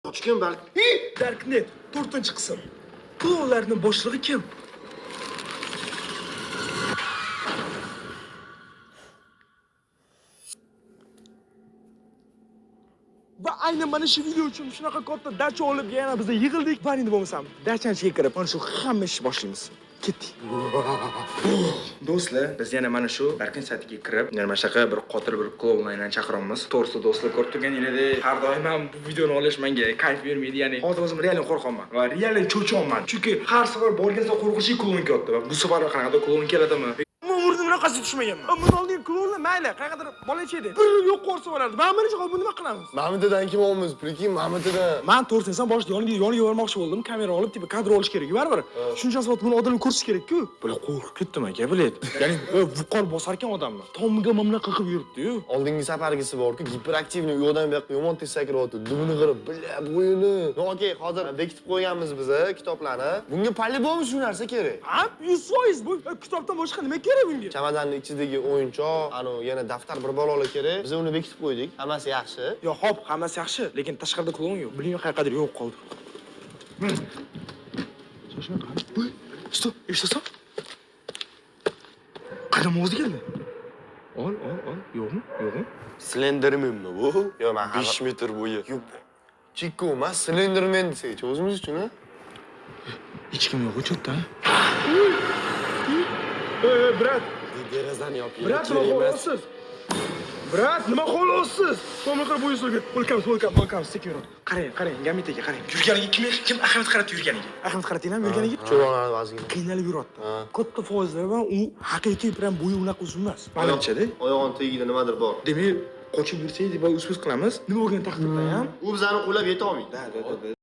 Qochgan balki. Darknet 4-qism. Klounlarning boshlig'i kim? Va aynan mana shu video uchun shunaqa katta dacha olib yana biz yig'ildik. Va endi bo'lmasam dachani ichiga kirib, mana shu hamma ishni boshlaymiz. Ketdik. Do'stlar, biz yana mana shu Darknet saytiga kirib, yana mana shunaqa bir qotil bir klounlarni chaqiramiz. To'g'risi do'stlar, ko'rib turganingizdek, har doim ham bu videoni olish menga kayf bermaydi. Ya'ni hozir o'zim real qo'rqaman va real cho'chiyapman. Chunki har safar borgan safar qo'rqinchli kloun kelyapti. Va bu safar qanaqadir kloun keladimi? Men umrimda bunaqasiga tushmaganman. Bundan oldin klounlar mayli, qanaqadir bolacha edi. Bir yo'q ko'rsa bo'lardi. Men birinchi hozir buni nima qilamiz? Mamitidan kim olamiz? Прикинь, Mamitidan. Man to'g'risini desam, boshida yoniga bormoqchi bo'ldim. Kamera olib, типа kadr olish kerak baribir. Shuncha vaqt buni odamlar ko'rishi kerak-ku. Bular qo'rqib ketdim aka, bilet. Ya'ni viqor bosar ekan odamni. Tomiga mana bunaqa qilib yuribdi-yu. Oldingi safargisi bor-ku, гиперактивный u yoqdan bu yoqqa yomon tez sakrayapti. Dumini qirib, бля, bo'yini. Ну, okey, hozir bekitib qo'yganmiz biz kitoblarni. Bunga по-любому shu narsa kerak. Ha, 100% bu kitobdan boshqa nima kerak bunga? Chamadanning ichidagi o'yinchoq, anu yana daftar bir balolar kerak. Biz uni bekitib qo'ydik. Hammasi yaxshi. Yo, hop, hammasi yaxshi, lekin tashqarida kloun yo'q. Bilmayman, qayerqadir yo'q qoldi. Shoshmay qara. Voy, стоп, eshitasan? Qadam ovozi keldi. Ol, ol, ol. Yo'qmi? Yo'qmi? Slendermanmi bu? Yo'q, man 5 metr bo'yi. Yo'q. Chikko emas, Slenderman desak, o'zimiz uchun, ha? Hech kim yo'q, cho'tda. Ey, брат, Derazani yoping. Брат, nima xohlasiz? Брат, nima xohlasiz? Tomni qilib bo'yinsiga. O'lkamiz, o'lkamiz, o'lkamiz, sekin yuradi. Qarang, qarang, Gamit aka, qarang. Yurganiga kim ahamiyat qaratdi yurganiga? Ahamiyat qaratdinglarmi yurganiga? Cho'ronani ozgina. Qiynalib yuradi. Ha. Katta foizlar bilan u haqiqiy prям bo'yi unaqa uzun emas. Manimcha-da. Oyog'ini tagida nimadir bor. Demak, qochib yursak, deb uspus qilamiz. Nima bo'lgan taqdirda ham U bizani quvlab yeta olmaydi. Да, да, да, да.